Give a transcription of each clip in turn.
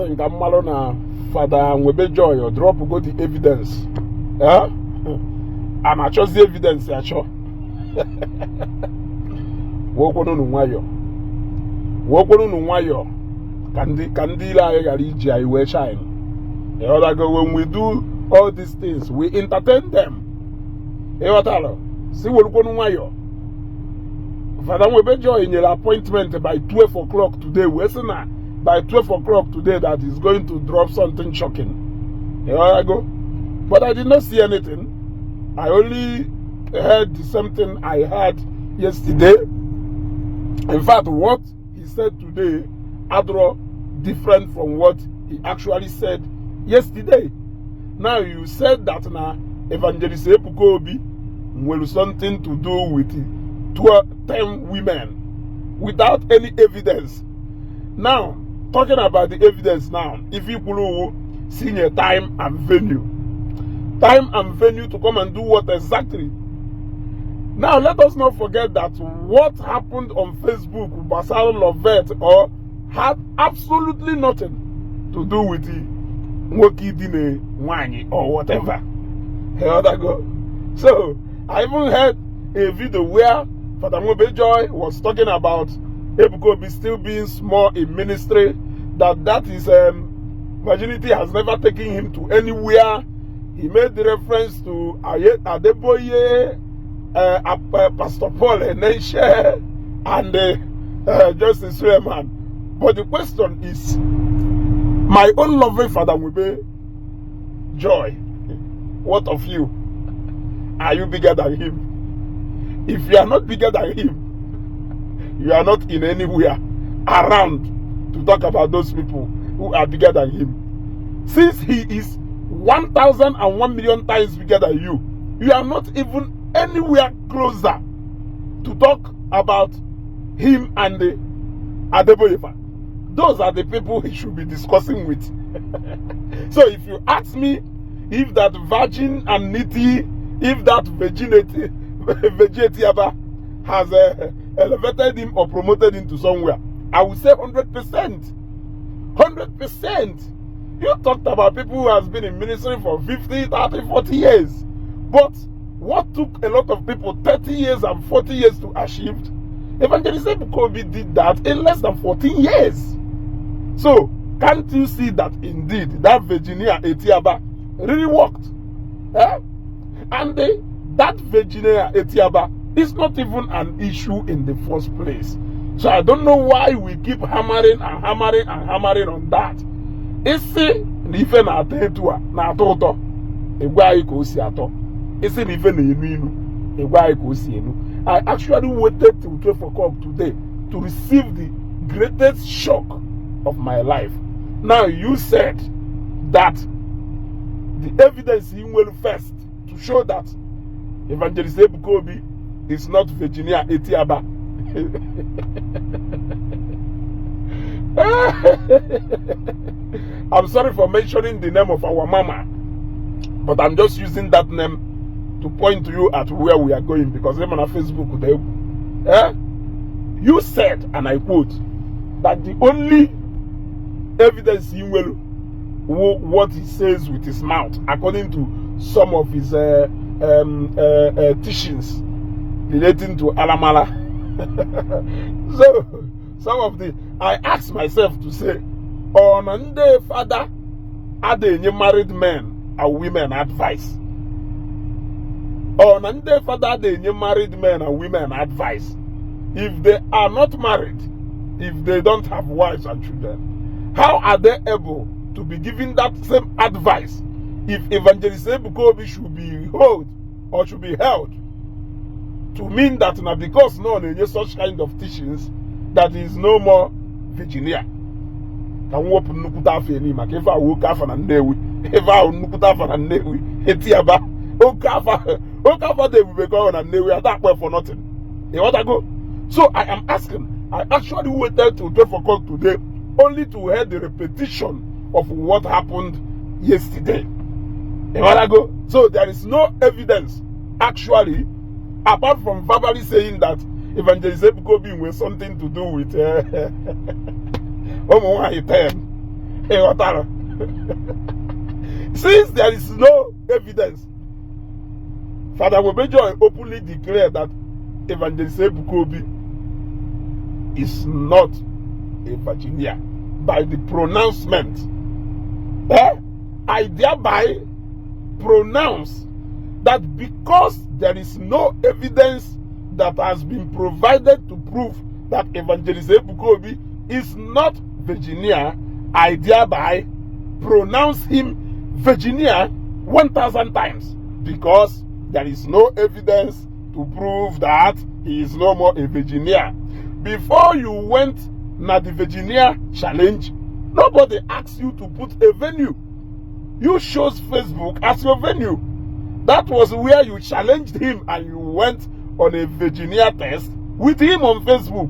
saying Kamalo na Father Nwebe Joy or drop go the evidence. I'm actually the evidence actually. Wokono nwayo. Wokono nwayo. Kandi la iji iwe shine. When we do all these things, we entertain them. See what nwayo. Father Nwebe Joy in your appointment by 12 o'clock today. By 12 o'clock today that is going to drop something shocking. But I did not see anything. I only heard the same thing I heard yesterday. In fact, what he said today, Adro, different from what he actually said yesterday. Now you said that now Evangelist Ebuka Obi will something to do with 10 women without any evidence. Now, talking about the evidence now, if you could see a time and venue. Time and venue to come and do what exactly? Now, let us not forget that what happened on Facebook with Basalo Lovett had absolutely nothing to do with the Woki Dine Wani or whatever. So, I even heard a video where Father Nwebe Joy was talking about Ebuka Obi still being small in ministry, that his virginity has never taken him to anywhere. He made the reference to Adeboye, Pastor Paul Eneshe, and Justice Suleiman. But the question is, my own loving Father Nwebe Joy, what of you? Are you bigger than him? If you are not bigger than him, you are not in anywhere around to talk about those people who are bigger than him. Since he is 1,001 million times bigger than you, you are not even anywhere closer to talk about him and the Adeboye. Those are the people he should be discussing with. So if you ask me if that virgin and nitty, if that virginity has elevated him or promoted him to somewhere, I would say 100%. 100%. You talked about people who has been in ministry for 50, 30, 40 years. But what took a lot of people 30 years and 40 years to achieve, Evangelist Ebuka Obi did that in less than 14 years. So, can't you see that indeed that Virginia Etiaba really worked? And that Virginia Etiaba is not even an issue in the first place. So I don't know why we keep hammering and hammering and hammering on that. Isi nife na atetua na atoto egwa ayi ko si ato. Isi nife na enu inu egwa ayi ko si enu. I actually waited till 12 o'clock today to receive the greatest shock of my life. Now you said that the evidence in will first to show that Evangelist Ebuka Obi is not Virginia Etiaba. I'm sorry for mentioning the name of our mama, but I'm just using that name to point to you at where we are going, because I'm on Facebook. You said, and I quote, that the only evidence he will what he says with his mouth, according to some of his teachings relating to Alamala. So some of the, I asked myself to say, on Monday, Father, are they married men and women advice? On Monday, Father, are they married men and women advice? If they are not married, if they don't have wives and children, how are they able to be giving that same advice if Evangelist Ebuka Obi should be held or should be held to mean that now because no one in such kind of teachings that is no more Virginia? Can we open nukuta fe ni makefa woka fa na ndewi eva nukuta fa na ndewi etiaba okafa de we go na ndewi atakwe for nothing. You want to go? So I am asking, I actually waited till 12 o'clock today only to hear the repetition of what happened yesterday. You want to go? So there is no evidence actually, apart from verbally saying that Evangelist Ebuka Obi has something to do with Since there is no evidence, Father Mobejoy openly declared that Evangelist Ebuka Obi is not a Virginia by the pronouncement. I thereby pronounce that because there is no evidence that has been provided to prove that Evangelist Ebuka Obi is not Virginia, I thereby pronounce him Virginia 1,000 times, because there is no evidence to prove that he is no more a Virginia. Before you went na the Virginia challenge, nobody asked you to put a venue. You chose Facebook as your venue. That was where you challenged him and you went on a Virginia test with him on Facebook.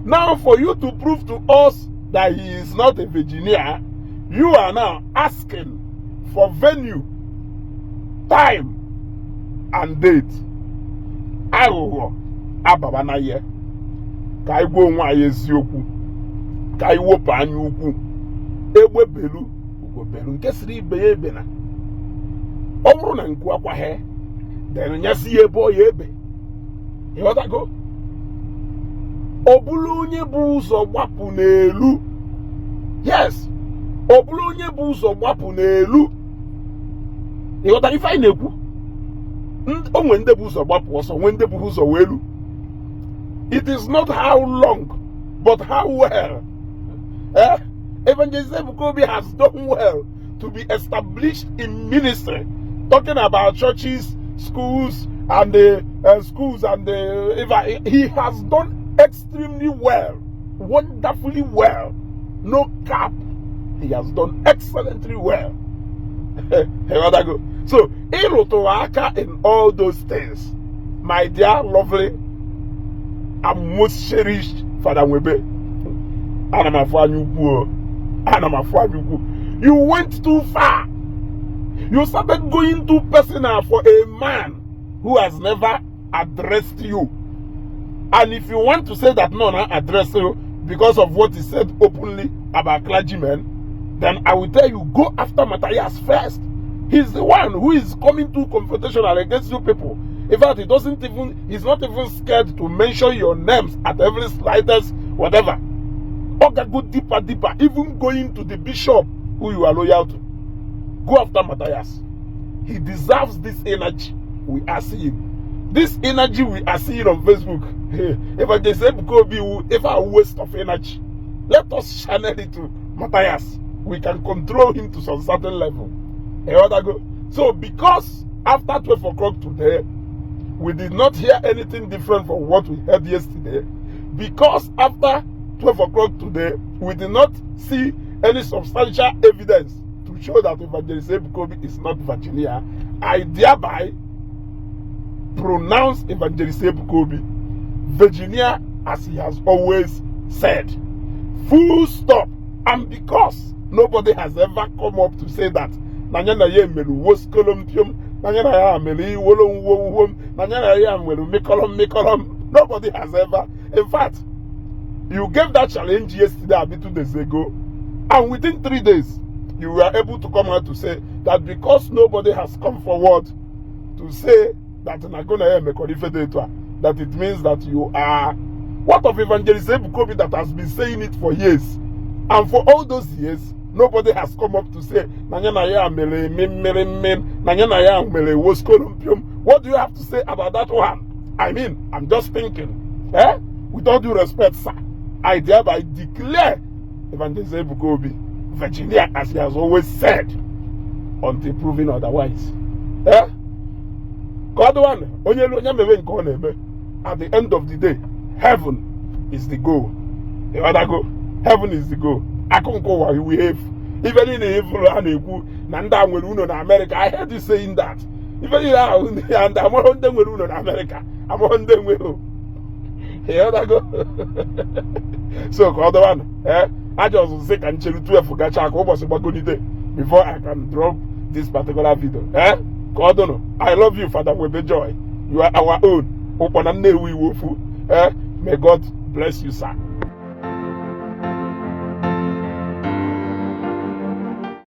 Now, for you to prove to us that he is not a Virginia, you are now asking for venue, time, and date. Aghụghọ ababa na ye. Ka anyị gwa onwe anyị eziokwu. Ka anyị wepụ anya ukwu. Egbe belu, ugo belu. Nke siri ibe ya ebe na. Ọ bụrụ na nku akwa he, then nyasi ya ebe ọ ya ebe. Ịghọtago? Ọ bụrụ onye bụ ụzọ gbapụ n'elu. Yes. Ọ bụrụ onye bụ ụzọ gbapụ n'elu. Ịghọta ife anyị na-ekwu? Onwe ndị bụ ụzọ gbapụ ọsọ, onwe ndị bụ ụzọ welu. It is not how long, but how well. Evangelist Ebuka Obi has done well to be established in ministry, talking about churches, schools, and he has done extremely well, wonderfully well. No cap. He has done excellently well. So, in all those things, my dear, lovely, and most cherished Father Webe, you went too far. You started going too personal for a man who has never addressed you. And if you want to say that no one addressed you because of what he said openly about clergymen, then I will tell you, go after Matthias first. He's the one who is coming too confrontational against you people. In fact, he's not even scared to mention your names at every slightest whatever. Okay, go deeper, even going to the bishop who you are loyal to. Go after Matthias. He deserves this energy we are seeing. This energy we are seeing on Facebook. If I just say if I waste of energy, let us channel it to Matthias. We can control him to some certain level. So because after 12 o'clock today, we did not hear anything different from what we heard yesterday. Because after 12 o'clock today, we did not see any substantial evidence to show that Evangelist Ebuka Obi is not Virginia. I thereby pronounce Evangelist Ebuka Obi Virginia, as he has always said. Full stop. And because nobody has ever come up to say that nobody has ever. In fact, you gave that challenge yesterday, a bit 2 days ago, and within 3 days, you were able to come out to say that because nobody has come forward to say that that it means that you are. What of Evangelist Ebuka Obi that has been saying it for years? And for all those years, nobody has come up to say, what do you have to say about that one? I mean, I'm just thinking, with all due respect, sir, I thereby declare Evangelist Ebuka Obi Virginia, as he has always said, until proven otherwise. At the end of the day, heaven is the goal. Heaven is the goal. I can't go where we have. Even in the evil Nanda will in America. I heard you saying that. Even in and I'm on them with America. I'm on them with you. So, one, I just say can chill to for before I can drop this particular video. I love you, Father Webe Joy. You are our own. May God bless you, sir.